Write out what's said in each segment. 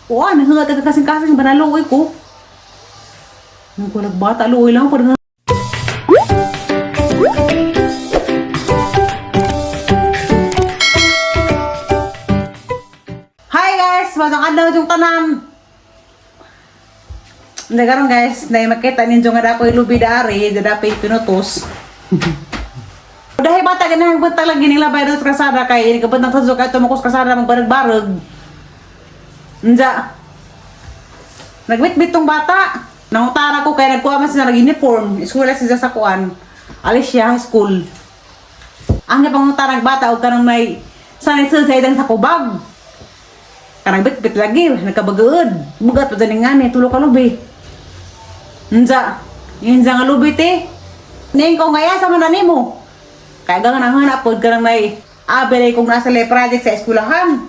Kuan, hangat ka kasing-kasing banaluoy ko. Nang kulag bata luoy lang parang. Hi guys, masang adlaw yung tanan. Hindi karon guys, na makita ninyo nga dakoy lubi daari, dapay pinutos. Dahil bata ganang bata lagi nila bayad sa kasada kay ini kabantang sa kay tumukos kasada magbarag-barag. Nja. Nagbitbit tong bata. Nangutara ko kay nagkuha man siya nag-uniform. Eskwela siya sa kuan. Alis siya high school. Ang gipangutara ng bata og kanang may sanay sa idang sa kubag. Kanang bitbit lagi, nagkabagaod. Bugat pa dyan nga ni, tulo ka lubi. Nja, yun nga lubi te. Ning ko nga sa man nimo. Kaya gangan ang hanap pod kanang may abelay kung nasa lay project sa eskwelahan.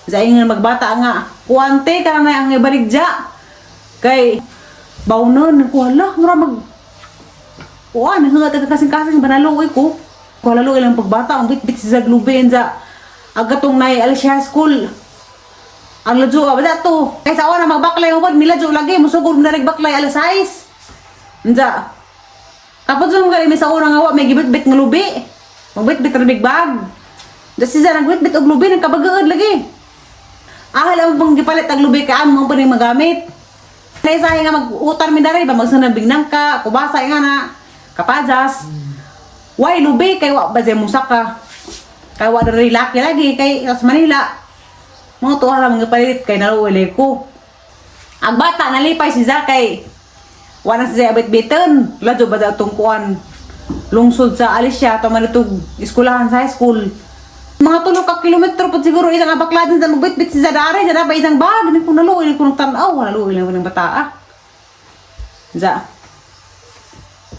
Sa ingon magbata nga, kuante kanang may ang ibaligja. Kay baunon ko hala, mura mag kuan hangat ka kasing-kasing banaluoy ko. Ko lalo ilang pagbata ang bitbit sa glubi sa agatong nay alis high school. Ang ladyo ba to? Kay sa una magbaklay mo pod miladyo lagi musugod na nagbaklay alas 6. Nja. Tapos yung kay sa una nga wa may gibitbit nga lubi. Magbitbit ra big bag. Da siya nagbitbit og lubi nagkabagaod lagi. Ahal ang pang gipalit ang lubi kay amo ang paning magamit. Kaysa nga mag-utan mi diri ba magsanabig nang ka, kubasa nga na, kapajas. Why lubi kay wa ba musaka. Kay wa diri laki lagi kay sa Manila. Mga tuwa lang mga palit kay naluwili ko. Ang bata nalipay si Zakay. Wala si Zay abit-bitan. Ladyo ba sa itong kuan? Lungsod sa Alicia, tama nitong eskulahan sa high school. Mga tulo ka kilometro po siguro isang abakladan sa magbitbit si Zadare, sa ba isang bag. Hindi ko naluwi, hindi ko nang tanaw. Naluwi lang ko ng bata ah. Za.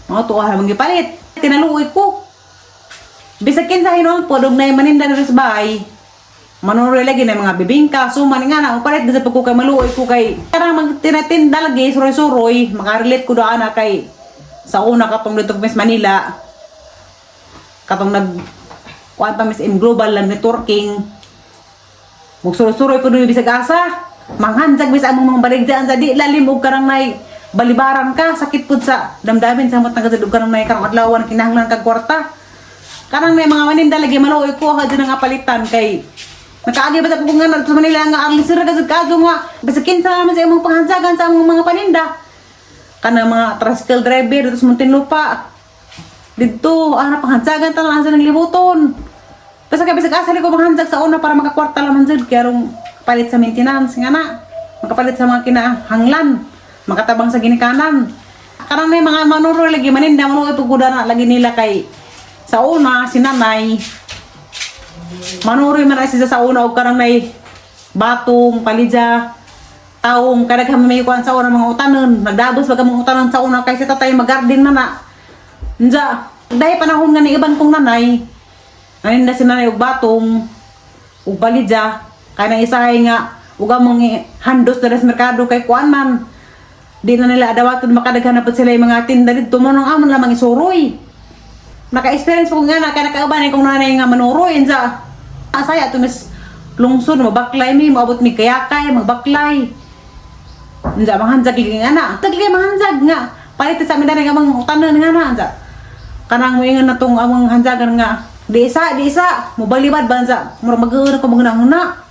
Mga tuwa lang gipalit. Kinaluwi ko. Bisag kinsa hinuon po, dug na maninda na sa bahay. Manuroy lagi na mga bibingka, suman nga na, palit sa pagko kay maluoy ko kay karang magtinatinda lagi, suroy-suroy, makarelate ko doon na kay sa una katong dito Miss Manila, katong nag kuan pa Miss M Global lang networking, magsuroy-suroy ko doon bisag asa, manghanjag bis among mga baligdaan sa di lalim og karang nay balibaran ka, sakit pud sa damdamin sa matang og karang nay karang adlawan kinahanglan kag kwarta. Karang may mga maninda lagi maluoy ko ha nga palitan kay nakaagi ba sa pugungan sa Manila nga ang lisira ka kadto nga bisag kinsa naman sa imong panghansagan sa among mga paninda. Kanang mga tricycle driver dito sa Muntinlupa. Didto ana panghansagan tanan sa nang libuton. Basta kay bisag asa ko manghansag sa una para makakwarta lang man jud kay arong palit sa maintenance nga na. Makapalit sa mga kinahanglan, makatabang sa ginikanan. Karang may mga manuro lagi maninda manuoy pagkuda na lagi nila kay sa una si nanay manuroy man ay siya sa una og karang may batong palidya taong kadaghan may kuan sa una mga utanon nagdabos baga mga utanon sa una kay si tatay magarden man na. Nja, dahil panahon nga ni iban kong nanay naninda si nanay og batong ug palidya kay nang isahay nga ug among handos diri sa merkado kay kuan man di na nila adawaton makadaghan na pud sila yung mga tinda didto mo nang amon lamang isuroy. Naka-experience ko nga na kay nakauban kong nanay nga manuroy sa asaya to mis lungsod mabaklay mi moabot mi kayakay magbaklay. Unsa manghanjag lagi nga na tagli manghanjag nga palit sa amin dali nga mga utanon nga na unsa kanang moingon na tong among hanjagan nga di isa mobalibad ba unsa mura mag-uuna ko maghuna-huna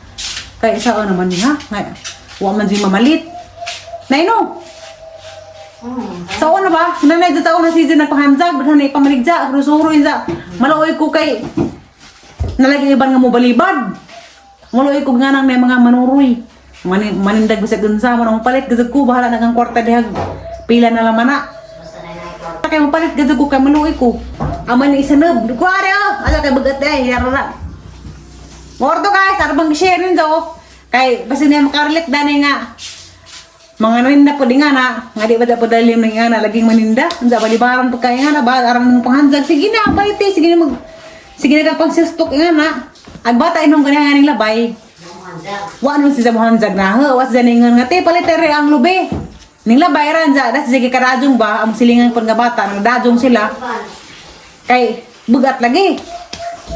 kay isa naman niya nga wa man di mamalit Naino, sa una ba? Nanay sa una season nagpahanjag, daghan na ipamaligja, rusuro insa. Maluoy ko kay nalagi iban nga mo balibad. Maluoy ko nga nang may mga manuroy. Manindag bisag unsa mo nang palit gazag ko bahala na kang kwarta dihag. Pila na laman na. Kay mo palit gazag ko kay maluoy ko. Aman ni isanab. Ko are oh, ala kay bagat ay yarara. Morto guys, arbang share ninyo. Kay basta niya makarelate dani nga mga naninda po di nga na, nga di ba da po dalim ng nga na, laging maninda, unsa balibaran po kay nga na, ba, aram ng panghanjag, sige na, palit eh, sige na mag, sige na ka pagsistok nga na, ag bata inong ganyan nga ning labay, wa nun siya mohanjag na, ha, wa siya ningon nga, te, palit ere ang lubi, ning labay ran ja, das sige karadjong ba, ang silingan po nga bata, nagdadjong sila, kay, bugat lagi.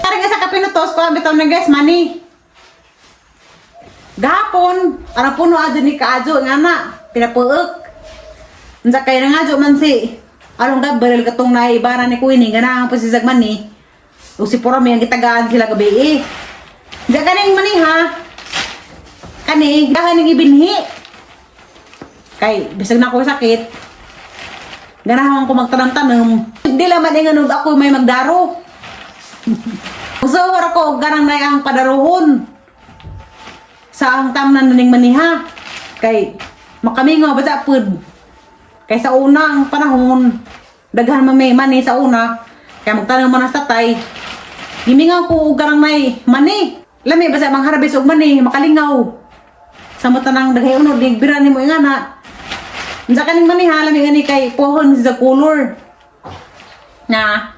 Parang nga sa kapinutos, ko, ang bitaw ng guys, money. Gahapon, ara puno adyo ni kaadyo nga na, pinapuok. Unsa kay nangadyo man si Along Gabriel katong naibara ni Queenie, ganahan po si Zagmani. O si Porami ang gitagaan sila gabi eh. Diya kaning mani ha. Kani, dahan ning ibinhi. Kay bisag na ko sakit. Ganahan ko magtanam-tanam. Di laman ingon ako may magdaro. Usaw ko og ganang nay ang padaruhon sa ang tamnan ning maniha. Kay makamingaw ba sa pud. Kay sa unang panahon, daghan man may mani sa una, kay magtanong man sa tatay. Gimingaw ko og garang may mani. Lami ba sa mangharvest og mani, makalingaw. Sa mo tanang daghay unod dig bira nimo ingana. Unsa kaning mani ha, lami gani kay pohon sa color. Na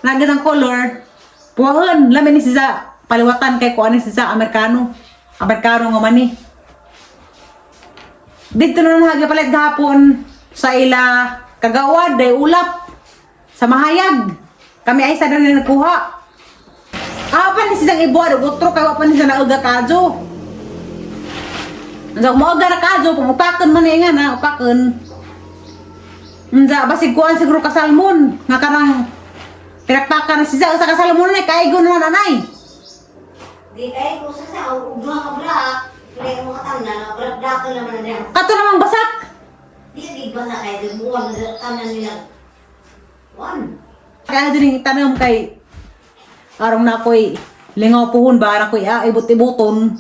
nagat ang color, pohon lami ni siya paliwatan kay kuan ni siya Amerikano. Amerikano nga mani. Dito na lang palit gahapon sa ila kagawad day ulap sa mahayag. Kami ay sa na nagkuha. Ah, pa ni siyang ibuad og utro kay wa pa ni siya nauga kadyo. Unsa mo na kadyo kung upakan man ni nga na upakan. Unsa basig kuan siguro ka salmon nga karang pinakpakan na siya sa kasalmon na kaigo na nanay. Di kay ko sa og duha ka bulak. Kaya mo katamnan, bulak-bulak naman na niya. Kato namang basak. Di gid basa kay di buwan tanan nila. One. Kaya din tanong kay arong na ako'y lingaw puhon ba ara ko'y ibot-iboton.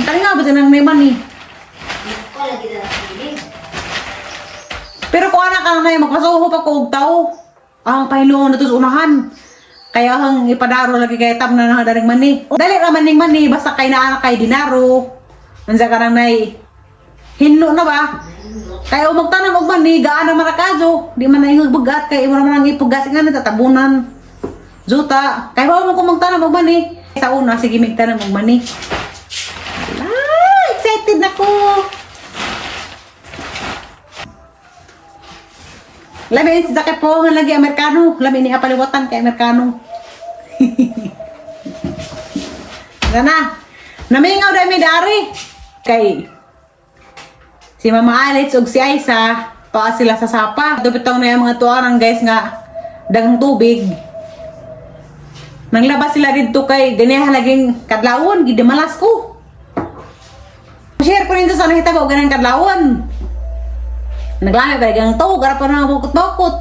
Kalingaw ba siya ng may money? Ko lagi na feeling. Pero kung anak ka na magpasuho pa ko og tao. Ang pahilungon na to sa unahan. Kaya ang ipadaro lagi kay tam na nakadaring mani. Dali ra man ning mani basta kay naa kay dinaro. Unsa ka nang nay hinno na ba? Kaya umagtanam og mani gaan na marakajo. Di man na ingog bugat kay imo naman ang ipugas nga na tatabunan. Juta, kay ba mo kung magtanam og mani? Sa una sige migtanam og mani. Ah, excited na ko. Lami si Zaki po nga lagi Amerikano. Lami ni apaliwatan kay Amerikano. Gana. Namingaw dami dari. Kay si Mama Alex ug si Aisa pa sila sa sapa. Dupitong na yung mga tuwaran guys nga dagang tubig. Nanglabas sila didto kay ganiha laging kadlawon gidimalas ko. Share ko nito sa nahitabo ganang kadlawon. Naglami ba gang tawag ara pa na bukot-bukot.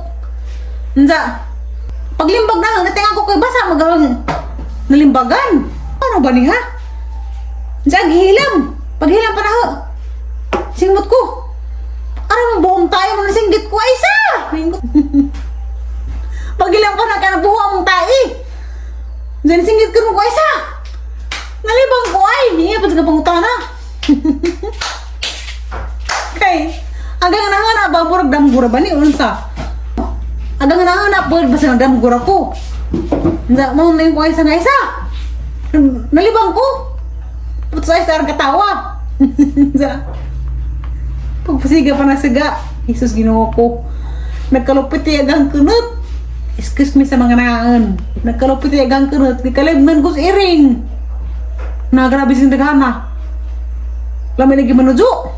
Unsa? Paglimbag na natinga ko kay basa magang nalimbagan. Ano ba ni ha? Unsa ang gihilam? Paghilam pa na ho. Singmot ko. Ara mo buong tayo mo nasinggit ko ay sa. Paghilam pa na kana buho among tae. Unsa singgit ko mo ko ay sa. Nalibang ko ay, niya pa sa pangutana. Kay, agang nangana ba murag damgura ba ni unsa? Agang nangana po basta damgura ko. Unsa mo na yung ko ay sa nga isa. Nalibang ko. Putsa ay sa katawa. Unsa? Pagpasiga pa na siga. Jesus Ginoo ko. Nagkalupit ay agang kunot. Excuse me sa mga naan. Nagkalupit ay agang kunot. Gikalibnan ko sa iring. Nagrabe sing daghana. Lami lagi manujo.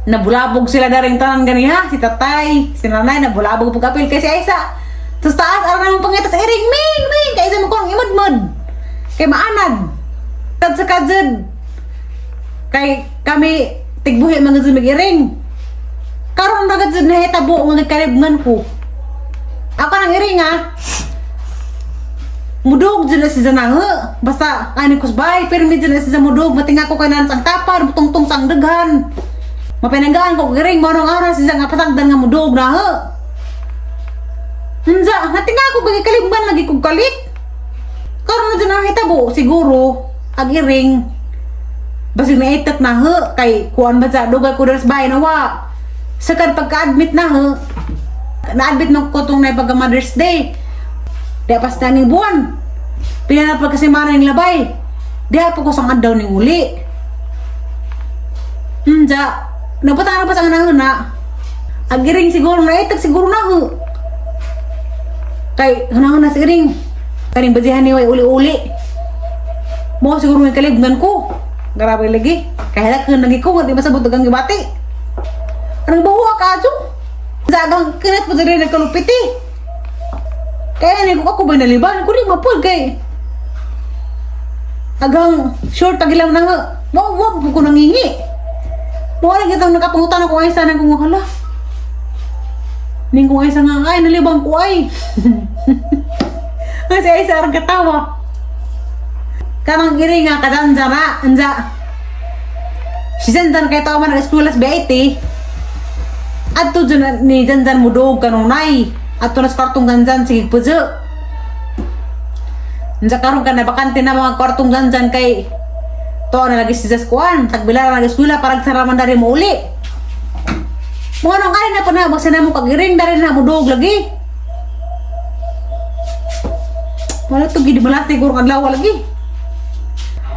Nabulabog sila daring tanan ganiha, si tatay, si nanay, nabulabog pagkapil kay si Aisa. Tapos taas, araw naman pangita sa iring, ming, ming, kay isa mo kong imadmad. Kay maanad. Tad sa kadzed. Kay kami, tigbuhi mga sa iring. Karon na gadzed na hitabo nga gikalibngan ko. Ako nang iring ha. Mudog dyan na si Zanange. Basta, ani kusbay, pero medyo na si mudog. Matinga ko kay sang tapar, butong-tong sang daghan. Mapinanggaan ko giring mo nung araw siya nga pasagdan nga mudog na ha. Unsa, natinga ko kay kalimban lagi kog kalit. Karon na dyan ang hitabo, siguro ag iring. Basig na itak na ha, kay kuan ba sa dugay ko dara sa bahay na wa. Sakad pagka-admit na ha. Na-admit nung ko tong na pagka Mother's Day. Di pas na ning buwan. Pinanapag kasi mana ning labay. Di pa ko sang adlaw ning uli. Unsa, napatang pa sa na. Ang iring siguro na itag siguro na ho. Kay hunahuna sa iring. Kaning bazihan ni way uli-uli. Mo siguro may kalibngan ko. Grabe lagi. Kaya kun lagi ko di ba sa butugang gibati. Anong baho ka adyo? Zagang kinat po diri nagkalupiti. Kaya ni ko ako ba naliban ko di mapud kay agang short tagilaw na nga. Wa wa po ko nangingi. Mo lang kitang nakapangutan ako ay sana kung hala. Ning kung ay sa nga ay nalibang ko ay. Kasi ay sa arang katawa. Kanang iri nga kadanza na anza. Si Zanzan kay tao man nag-eskwela sa BIT. Adto dyan ni Zanzan mo doog kanunay. Adto na sa kwartong Zanzan sige pudyo. Unsa karon ka na bakante na mga kwartong Zanzan kay to na lagi si Zaskuan, tagbilara na eskwela parang saraman dari mo uli. Mo anong ay na po na basta na mo kagiring dari na mo doog lagi. Wala to gidi malas siguro kadlaw lagi.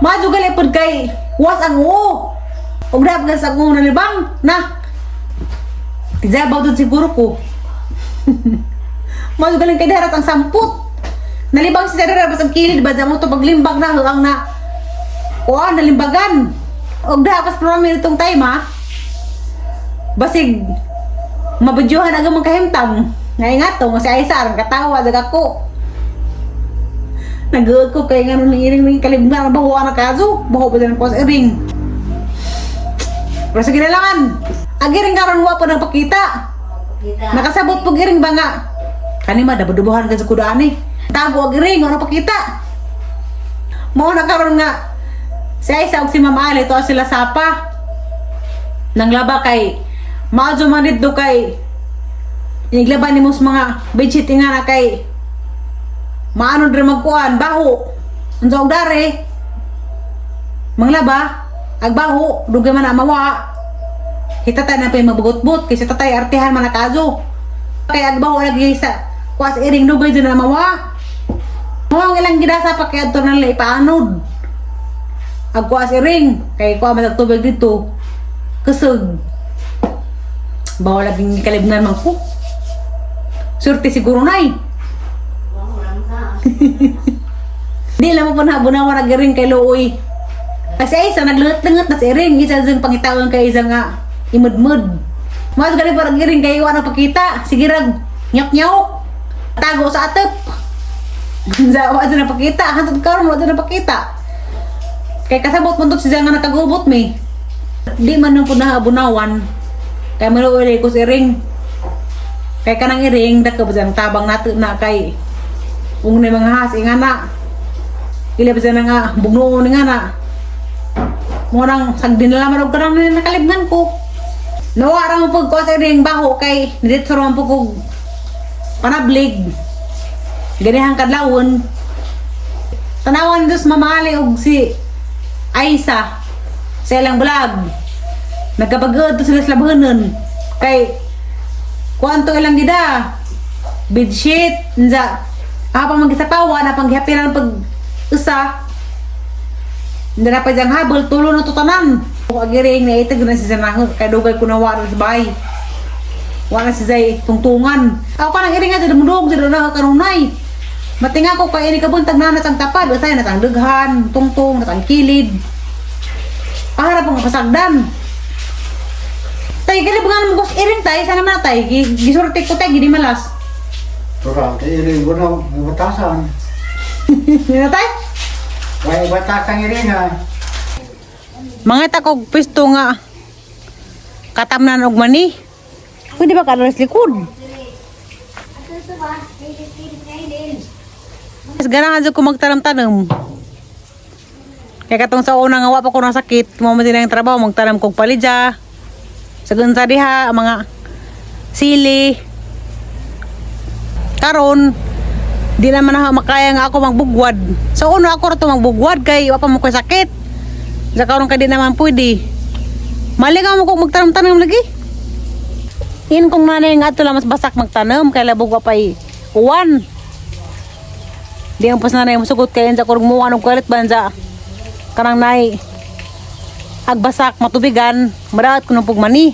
Madyo gali pod kay was ang oo. Ug dapat sa akong nalibang na. Tijabaw dun siguro ko. Madyo galing kay darat ang samput. Nalibang si Sarah sa kilid ba mo to paglimbag na ang na kuan nalimbagan. Og dapat programa itong time ha. Basig mabudyuhan ang magkahimtang. Ngay nga to, nga si Aisa ang katawa jag ako. Nag-uod ko kay nga nung iring ng kalibna baho na kaso, baho pa dyan ko sa iring. Pero sige na langan. Ang iring karon wa pa nang pakita. Kita. Nakasabot pag iring ba nga? Kani ma dabudubuhan ka sa kudaan eh. Tago ang iring, ano pakita? Mao na karon nga si Aisa ug si Mama Ali to sila sapa. Nang laba kay maadyo man didto kay iniglaba nimo sa mga bedsheet nga na kay maano diri magkuan baho. Unsa og dare? Manglaba ag baho dugay man na mawa. Hitatay na pa yung mabugot-but kay si tatay artihan man na kaso. Kay agbaho lagi sa kuas iring dugay dyan na mawa. Mao ang ilang gidasa pa kay adto na nila ipaanod. Ag kuas iring kay kuha man tubig dito. Kusog. Bawa laging kalibnan man ko. Surte siguro nay. Wa lang sa. Di lang mo pa na bunawan ag iring kay Looy. Kasi ay isa naglenget-lenget na si iring isa jung pangitaon kay isa nga imudmud. Mas gali parang iring kay wala pakita. Sige rag nyok-nyok. Tago sa atop. Sa wa na pakita, hantod karon wa na pakita. Kay kasabot mo si nga nakagubot mi. Di man nang punaha bunawan. Kay maluoy ko si iring. Kay kanang iring dako ba dyan, tabang nato na kay ung na mga has ingana. Ila ba dyan nga bugnoon nga na. Mo nang sagdin na lamang og kanang nakalibnan ko. Nawa ra mo pag ko sa iring baho kay didto ra man po kog panablig. Ganihang kadlawon. Tanawan dos mamali og si Aisa sa ilang vlog. Nagkabagod to sila sa labahanon. Kay kuanto ilang gida. Bedsheet, nza. Apang magisapawan, apang gihapiran pag usa. Hindi na pa diyang habol, tulo na to tanan. Kung agiring na itag na si Zanaho, kay dugay ko na wala sa bahay. Wala si Zay tungtungan. Ako pa nang iring nga, sa damudog, sa na kanunay. Matinga ko kay ini kabuntag na ang tapad, basta na ang dughan, tungtong, na ang kilid. Paharap ang pasagdan. Tay, gali ba nga naman iring tay, sana man na tay, gisurte ko tay, gini malas. Tura, kay iring ko na, may batasan. Hindi na tay? May batasan iring ha. Mga takog pisto nga katamnan og mani. Pwede ba ka likod? Ato to ba? Pilit-pilit na din. Mas ganahan jud ko magtaram-tanom. Kaya katong sa una nga wa pa ko nasakit, mo man din ang trabaho magtaram kog palidya. Sa gunsa diha ang mga sili. Karon di naman na makaya nga ako magbugwad. Sa una ako ra to magbugwad kay wa pa mo koy sakit. Sa karon kay di naman pwede. Mali nga mo kog magtanom-tanom lagi. In kung nanay nga ato lang mas basak magtanom kay labog wa pay uwan. Di ang pas nanay musugot kay sa kurong mo anong kalit banza. Kanang nay agbasak matubigan, madaot kuno pug mani.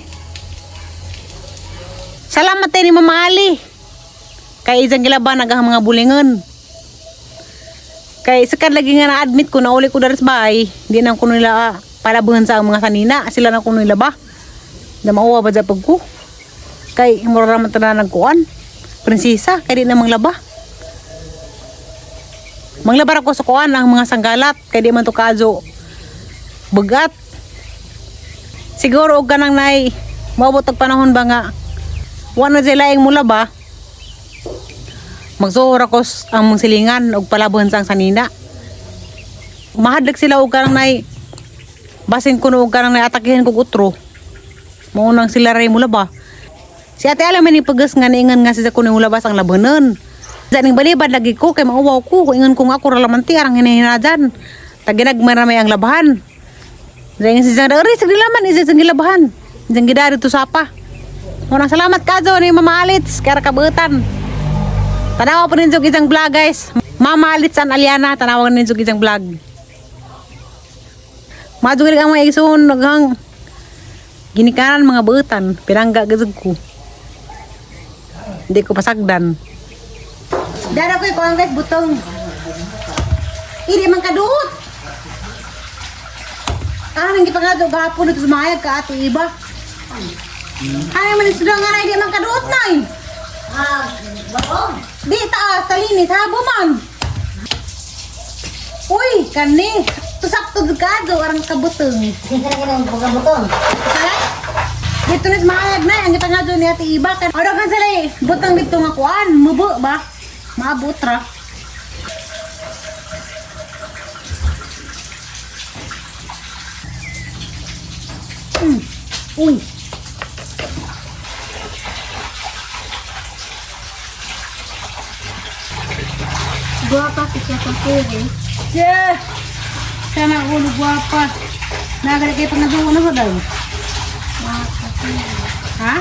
Salamat ni Mama Ali. Kay isang gilaban ang mga bulingon. Kay sakad lagi nga na-admit ko na uli ko dari sa bahay, di na ko nila palabuhan sa ang mga sanina, sila na ko nila ba. Na mauwa ba pag ko. Kay mura raman tanan nagkuan. Prinsesa, kay di na manglaba. Manglaba ra ko sa kuan ang mga sanggalat, kay di man to kajo bugat. Siguro og kanang nay maabot og panahon ba nga wa na sila laing mula ba. Magsuhor ako ang mong silingan og palabuhan sa ang sanina. Mahadlok sila og kanang nay basin kuno og kanang nay atakihin kog utro. Mao nang sila ray mula ba. Si Ate alam ni pagas nga niingan nga sila kuno mulabas ang labanan. Diyan ning balibad lagi ko kay mauwaw ko. Ingon ko nga ako ra laman ti arang hinahinajan. Taginag man ang labahan. Diyan si Zang Ori, sige laman, isa sa gilabahan. Diyan gidari to sapa. Muna salamat ka ni Mama Alitz, kaya kabutan. Tanawa po ninyo isang vlog, guys. Mama Alitz an Aliana, tanawa ninyo isang vlog. Madugil ang mga igsoon, naghang ginikanan mga buutan, pirangga gazug ko. Hindi ko pasagdan. Dara ko ikuang guys, butong. Hindi man kaduot. Ah, nang gipangado gahapon ito sumayag ka ato iba. Ay, man sudah nga na hindi man kaduot na eh. Ah, baong. Di taas, talinis, habo man. Uy, kani. Tusakto kado, arang kabutong. Sige ka na ng pagkabutong. Saray? Dito na mahayag na, ang gipangado ni ate iba. Kan Ora kan sila eh, butang dito nga kuan, mubo ba? Maabot ra. Uy. Guwapa si Chef Kiri. Yeah. Sana ulo guwapa. Nagari kay pangaduo na ba daw? Ha?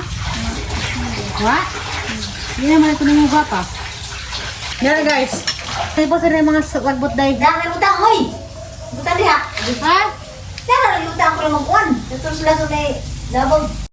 Wa? Hindi naman ito nang guwapa. Yan guys. Ay po sila yung mga lagbot day. Dami butang, hoy! Butang diha. Ha? Dara, butang ko na magkuhan. Ito sila sa may labog.